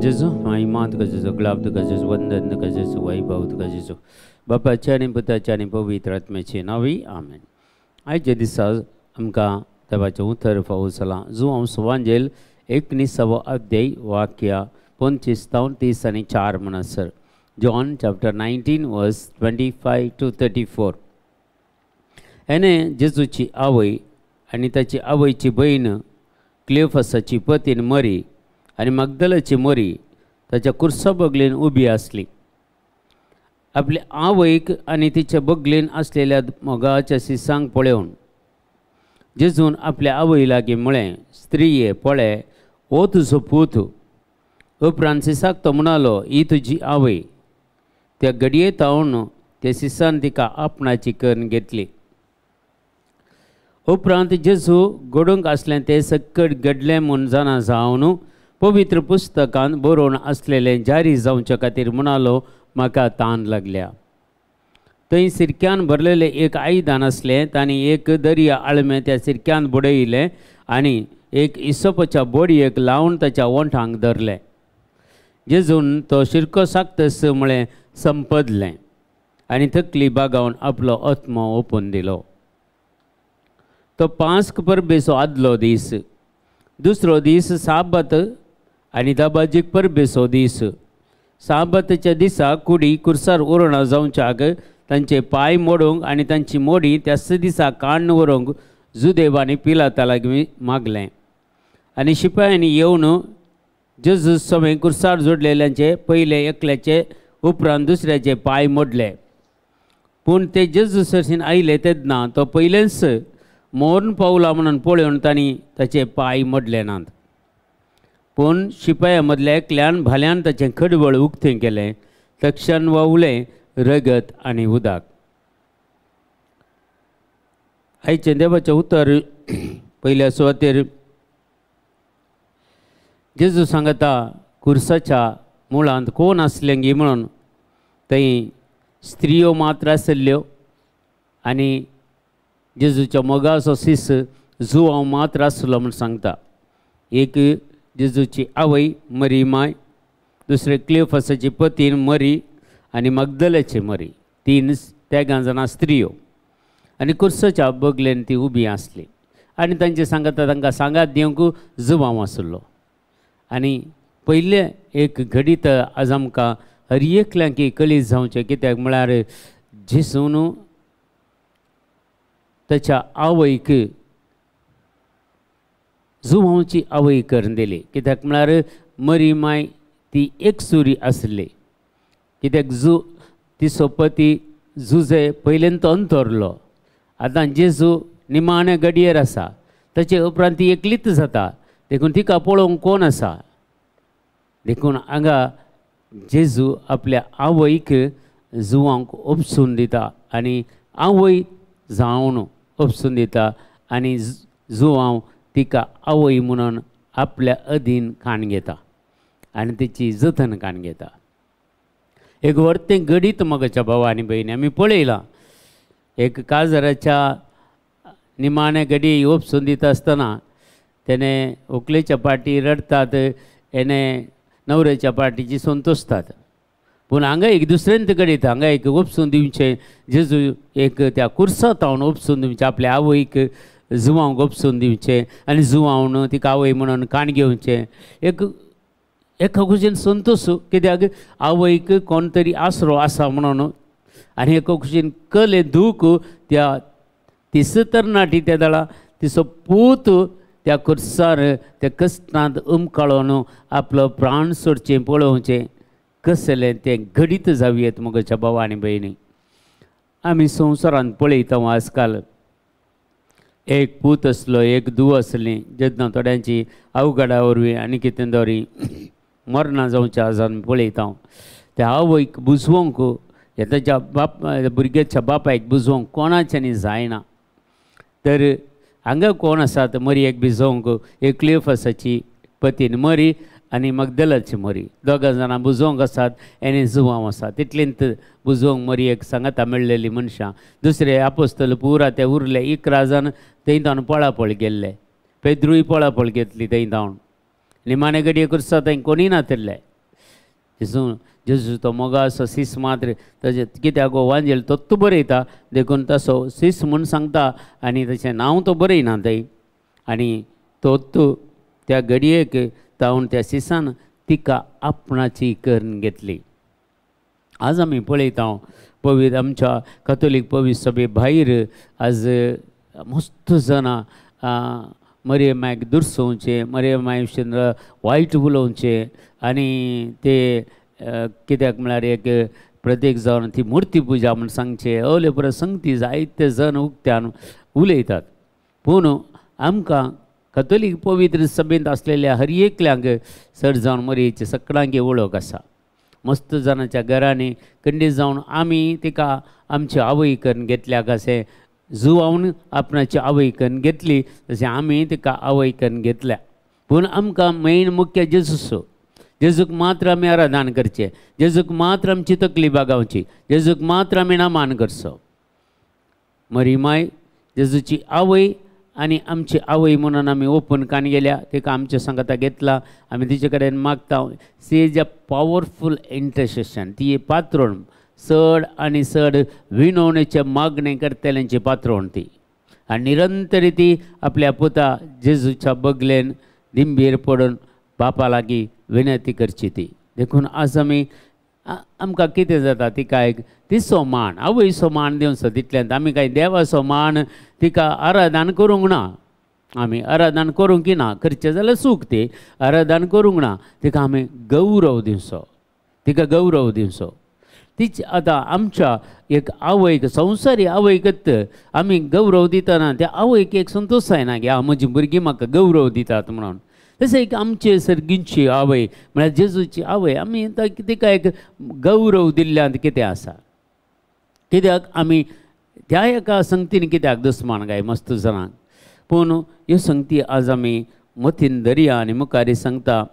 जेजू महिमा तुका जेजू, गुलाब तुका जेजू, वंदन तुका जेजू, वैभव तुका जेजू, बापाच्या आनी पुताच्या आनी पवित्र आत्म्याचे नांवी आमेन. आयच्या दिसा आमकां देवाचें उतर फावो जालां. जुआंव सुवांजेल 19वो अध्याय वाक्य 25 तावन 30 आनी 4 म्हणसर. John chapter 19 verse 25 to 34. हेणे जेजूची आवय आनी ताची आवयची भयण क्लियोफासाची पतीन मरी आनी मगदलाची मरी ताच्या कुर्सा बगलेन उबी आसली. आपले आवयक आनी तिच्या बगलेन आसलेल्या मोगाच्या सिसांक पळोवन जेजून आपल्या आवय लागीं म्हळें, स्त्रीये पळय हो तुजो पूत. उपरांत सिसाक तो म्हणालो, ही तुजी आवय. त्या घडये तावन त्या सिसान तिका आपणाची करून घेतली. उपरांत जेजू घडूंक आसलें तें सक्कड घडलें म्हूण जाणा जावन पवित्र पुस्तकान बरोवन आसलेलें जारी जावचे खातीर म्हणालो, म्हाका तान लागल्या. थंय सिरक्यान भरलेलें एक आयदन आसलें. तांणी एक दर्या आळमें त्या सिरक्यान बुडयलें आनी एक इसोपाच्या बोडयेक लावन ताच्या ओंठांक धरलें. जेजून तो शिरको साकतस म्हळें, संपदलें, आनी तकली बागावन आपलो आत्मो ओपून दिलो. तो पास्क परबेचो आदलो दीस. दुसरो दीस साबत आनी दबाजीक परबेचो दीस. साबतच्या दिसा कुडी कुर्सार उरना जावच्याक तांचे पांय मोडूंक आनी तांची मोडी त्याच दिसा काण्ण व्हरूंक जुदेवांनी पिलाता लागीं मागलें. आनी शिपायांनी येवन जेजू समें कुर्सार जोडलेल्यांचे पयले एकल्याचे उपरांत दुसऱ्याचे पांय मोडले. पूण ते जेजू सरशीन आयले तेन्ना तो पयलेंच मोर्न पावला म्हणून पळोवन तांणी ताचे पांय मोडले नात. पूण शिपाया मदल्या एकल्यान भाल्यान ताचें खडबळ उक्तें केलें. तक्षण वावलें रगत आनी उदक. आयचें देवाचें उतर पयल्या सुवातेर जेजू सांगता, कुर्साच्या मुळांत कोण आसलें गी म्हणून थंय स्त्रियो मात्र आसल्ल्यो आनी जेजूच्या मोगाचो सीस जुआंव मात्र आसलो म्हूण सांगता. एक जेजूची आवय मरी माय, दुसरे क्लियोफासाची पतीन मरी आनी मगदलाची मरी, तीन तेगां जाणां स्त्रियो आनी कुर्साच्या बगलेन ती उबी आसली आनी तांचे सांगता तांकां सांगात दिवंक जुआंव आसलो. आनी पयलें एक घडीत आज आमकां हर एकल्यांक कळीत जावचें, कित्याक म्हळ्यार जेजून ताच्या आवयक जुआंवची आवय करून दिली. कित्याक म्हळ्यार मरी माय ती एकसुरी आसली. कित्याक तिचो पती जुजे पयल्यान तो अंतरलो. आतां जेजू निमाणे घडयेर आसा, ताचे उपरांत ती एकलीच जाता. देखून तिका पळोवंक कोण आसा? देखून हांगा जेजू आपल्या आवयक जुआंक उपसून दिता आनी आवय जावन उपसून दिता आनी जुआंव तिका आवय म्हणून आपल्या अधीन काण घेता आनी तिची जतन काण घेता. एक वर्तें घडीत मगाच्या भावा आनी भयणी आमी पळयलां. एक काजराच्या निमाणे घडी उपसून दिता आसतना तेणें व्हंकलेच्या पाटी रडटात, हेणें नवऱ्याच्या पाटीची संतोशतात. पूण हांगा एक दुसऱ्यांत घडीत हांगा एक उपसून दिवचें जेजू एक त्या कुर्सा तावन उपसून दिवचें, आपल्या आवयक जुआंक उपसून दिवचें आनी जुआंवन तिका आवय म्हणून काण घेवचें. एक एका खुशेन संतोश, कित्याक आवयक कोण तरी आसरो आसा म्हणून. आनी एका खुशेन कले दूख त्या तीस तरणाटी त्या दळा तिचो पूत त्या कुर्सार त्या कश्टांत उमकाळोन आपलो प्राण सोडचें पळोवचें कसलें तें घडीत जावयेत. म्हज्या भावा आनी भयणी, आमी संवसारांत पळयता आजकाल एक पूत आसलो एक धूव आसली, जेन्ना थोड्यांची अवघडा वरवीं आनी कितें दवरी मरणां जावच्या आसा आमी पळयता. त्या आवयक बुजवंक ताच्या बाप भुरग्याच्या बापायक बुजोवंक कोणाच्यानी जायना. तर हांगा कोण आसात मरयेक भिजोवंक? एक क्लियोफासाची पतीन मरी आनी मगदलाची मरी, दोगां जाणां बुजोवंक आसात आनी जुवांव आसा. तितलेंत बुजोवंक मरयेक सांगाता मेळ्ळेली मनशां. दुसरे आपोस्तल पुरा ते उरले 11 जाण थंय तावन पळापळ गेल्ले. पेद्रूय पळापळ घेतली थंय तावन. निमाणे घडये कुर्सा थंय कोणीय नातिल्ले. जेजू जेजू तो मोगाचो सीस मात्र तशें कित्याक हो वांजेल तत्तू बरयता देखून तसो सीस म्हूण सांगता आनी तशें नांव तो बरयना थंय. आनी तोत्तू त्या घडयेक तावन त्या सिसान तिका आपणाची करून घेतली. आज आमी पळयता पवित्र आमच्या कथोलीक पवित्र सभे भायर आज मस्त जाणां मरियम मायक दुरसोवचें, मरियम माय विशीं वायट उलोवचें आनी ते कित्याक म्हळ्यार एक प्रत्येक जावन ती मुर्ती पुजा म्हूण सांगचें अवले परत संगती जायते जण उक्त्यान उलयतात. पूण आमकां कथोलीक पवित्र सभेंत आसलेल्या हर एकल्यांक चड जावन मरियेची सगळ्यांक वळख आसा. मस्त जाणांच्या घरांनी कंडी जावन आमी तिका आमची आवय करून घेतल्या कशें जुवावन आपणाची आवय करून घेतली तशें आमी तिका आवय करून घेतल्या. पूण आमकां मेन मुख्य जेजूचो, जेजूक मात्र आमी आराधन करचें, जेजूक मात्र आमची तकली बागावची, जेजूक मात्र आमी नामान करचो. मरी माय जेजूची आवय आनी आमची आवय म्हणून आमी ओपन कान गेल्या, तिका आमच्या सांगाता घेतला, आमी तिचे कडेन मागता. She is a powerful intercession. ती पात्रोण चड आनी चड विनवणेचे मागणें करतल्यांची पात्रोण ती. आनी निरंतर ती आपल्या पुता जेजूच्या बगलेन दिंबेर पडून बापा लागीं विनंती करची ती. देखून आज आमी आमकां कितें जाता तिका एक तिचो मान आवयचो मान दिवचो तितल्यान आमी कांय देवाचो मान तिका आराधन करूंक ना. आमी आराधन करूंक ना, करचें जाल्यार चूक ती, आराधन करूंक ना, तिका आमी गौरव दिवचो, तिका गौरव दिवचो. तीच आतां आमच्या एक आवयक संवसारी आवयकत आमी गौरव दितना त्या आवयक एक संतोश जायना की म्हजी भुरगीं म्हाका गौरव दितात म्हणून. तशें एक आमचे सर्गींची आवय म्हळ्यार जेजूची आवय आमी तिका एक गौरव दिल्ल्यान कितें आसा, कित्याक आमी त्या एका संगतीन कित्याक दुस्मान काय मस्त जाणांक. पूण ह्यो संगती आज आमी मतीन दर्या आनी मुखारी सांगता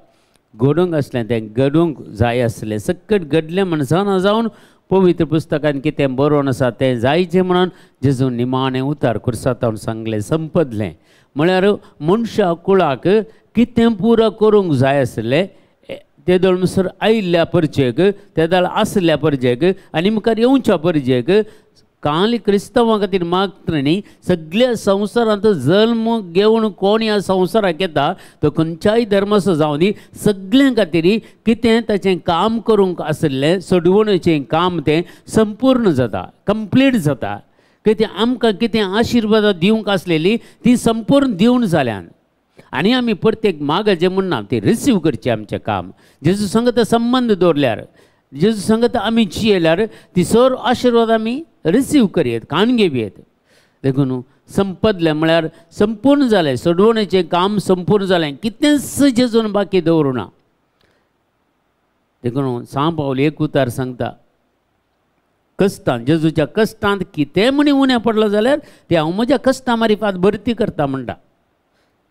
घडूंक आसलें तें घडूंक जाय आसलें, सकट घडलें म्हण जाणा जावन पवित्र पुस्तकान कितें बरोवन आसा तें जायचें म्हणून जेजून निमाणें उतार कुर्सातावन सांगलें संपदलें. म्हळ्यार मनशा कुळाक कितें पुरो करूंक जाय आसलें तेदोळ म्हणसर आयिल्ल्या परजेक, तेदोळ आसल्या परजेक आनी मुखार येवच्या परजेक काल क्रिस्तांवां खातीर मात्र न्ही सगळ्या संवसारांत जल्म घेवन कोण ह्या संवसाराक येता तो खंयच्याय धर्माचो जावं दी सगळ्यां खातीर कितें ताचें काम करूंक आशिल्लें सोडवणेचें काम तें संपूर्ण जाता, कंप्लीट जाता. कितें आमकां कितें आशिर्वादां दिवंक आसलेली ती संपूर्ण दिवन जाल्यान आनी आमी प्रत्येक मागाचें म्हणना ती रिसीव करचें आमचें काम. जेजू संगत संबंद दवरल्यार, जेजू संगत आमी जियेल्यार ती सर्व आशिर्वाद आमी रिसीव करयेत, कान घेवयेत. देखून संपदलें म्हळ्यार संपूर्ण जालें, सोडवणेचें काम संपूर्ण जालें, कितेंच जेजून बाकी दवरूं ना. देखून सांव पावल एक उतार सांगता कश्टान, जेजूच्या कश्टांत कितें म्हणी उणें पडलो जाल्यार तें हांव म्हज्या कश्टां मारिफात भरती करता म्हणटा.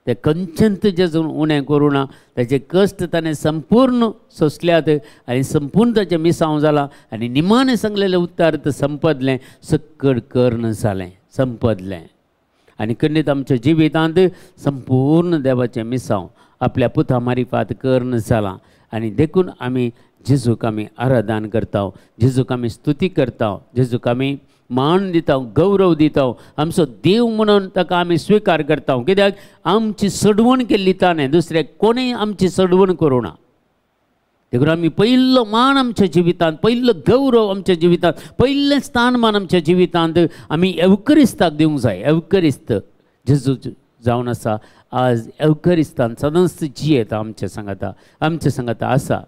ते कंचंत जेजून उणें करूं ना, ताचे कश्ट ताणें संपूर्ण सोंसल्यात आनी संपूर्ण ताचें मिसांव जालां आनी निमाणें सांगलेलें उत्तर तर संपदलें, सक्कड कर्ण जालें, संपदलें. आनी खंडीत आमच्या जिवितांत संपूर्ण देवाचें मिसांव आपल्या पुता मारिफात कर्ण जालां आनी देखून आमी जेजूक आमी आराधन करता, जेजूक आमी स्तुती करता, जेजूक आमी मान दिता, गौरव दिता, आमचो देव म्हणून ताका आमी स्विकार करता. कित्याक आमची सडवण केल्ली ताणें, दुसरे कोणें आमची सडवण करूं ना. देखून आमी पयलो मान आमच्या जिवितांत, पयलो गौरव आमच्या जिवितांत, पयलें स्थानमान आमच्या जिवितांत आमी एवकरिस्ताक दिवंक जाय. एवकरिस्त जेजू जावन आसा आज एवकरिस्तान सदांच जियेता आमच्या सांगाता, आमच्या सांगाता आसा.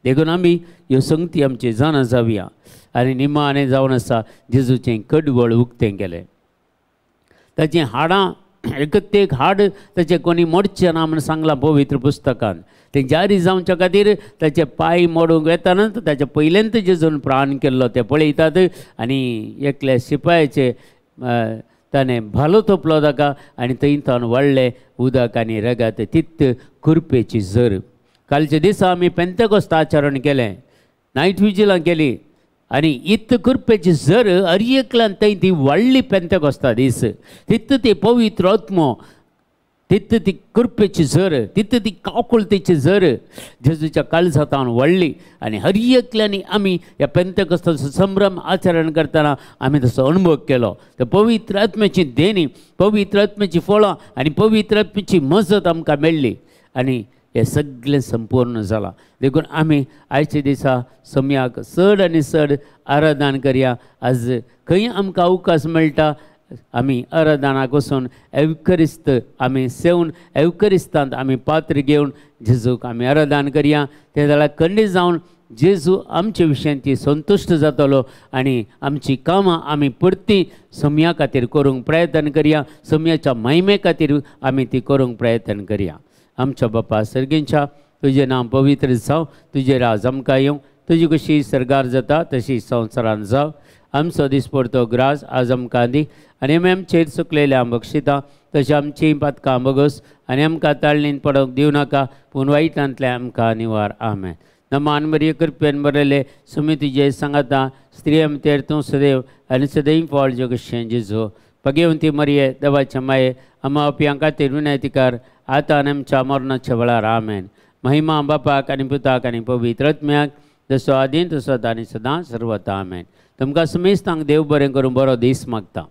देखून आमी ह्यो संगती आमची जाणा जावया. आनी निमाणें जावन आसा जेजूचें कडवळ उक्तें केलें, ताचीं हाडां एकतेक हाड ताचें कोणी मोडचें ना म्हूण सांगलां पवित्र पुस्तकान. तें जारी जावच्या खातीर ताचे पांय मोडूंक वेताना ताचे पयल्यांत जेजून प्राण केल्लो ते पळयतात आनी एकल्या शिपायाचे ताणें भालो तोपलो ताका आनी थंय तावन वाडलें उदक आनी रगत तित कुरपेची झर. कालच्या दिसा आमी पेंतेकोस्त आचरण केलें, नायट विजिलां केली आनी इत कुरपेची झर हर एकल्यान थंय ती वाडली पेंतेकोस्ता दीस. तित ती पवित्र आत्मो तित ती कृपेची झर, तित ती काकुळतेची झर जेजूच्या काळजांत व्हडली आनी हर एकल्यांनी आमी ह्या पेंतेकोस्ताचो संभ्रम आचरण करतना आमी तसो अणभव केलो. तर पवित्र आत्म्याची देणी, पवित्र आत्म्याची फळां आनी पवित्र आत्म्याची मजत आमकां मेळ्ळी आनी हें सगळें संपूर्ण जालां. देखून आमी आयच्या दिसा सम्याक चड आनी चड आराधन करया. आज खंय आमकां अवकाश मेळटा आमी आराधनाक वचून एवकरिस्त आमी सेवन एवकरिस्तांत आमी पात्र घेवन जेजूक आमी आराधन करया. ते जाल्यार खंडीत जावन जेजू आमचे विशयांत संतुश्ट जातलो आनी आमची कामां आमी परती सम्या खातीर करूंक प्रयत्न करया. सम्याच्या महिमे खातीर आमी ती करूंक प्रयत्न करया. आमच्या बापा सर्गींच्या तुजें नांव पवित्र जावं, तुजें राज आमकां येवं, तुजी कशी सर्गार जाता तशी संवसारान जावं. आमचो दिसपडतो ग्रास आज आमकां दी आनी आमी आमचेर चुकलेल्या बक्षिता तशें आमची पातकां बगस आनी आमकां ताळणीन पडोवंक दिवं नाका, पूण वायटांतलें आमकां निवार. आमेन. नमान मरिये कृपेन बरयले सुमी तुजे सांगाता, स्त्री आमतेर तूं सदैव आनी सदैव फळ जगशें जेजू. भगवंती मरिये देवाच्या माये आमा अपियां खातीर विनंती कर आतां आनी आमच्या मरणाच्या वेळार. आमेन. महिमा बापाक आनी पुताक आनी पवित्र आत्म्याक, जसो आदीं तसो आतां आनी सदां सर्वता. आमेन. तुमकां समेस्तांक देव बरें करूं, बरो दीस मागता.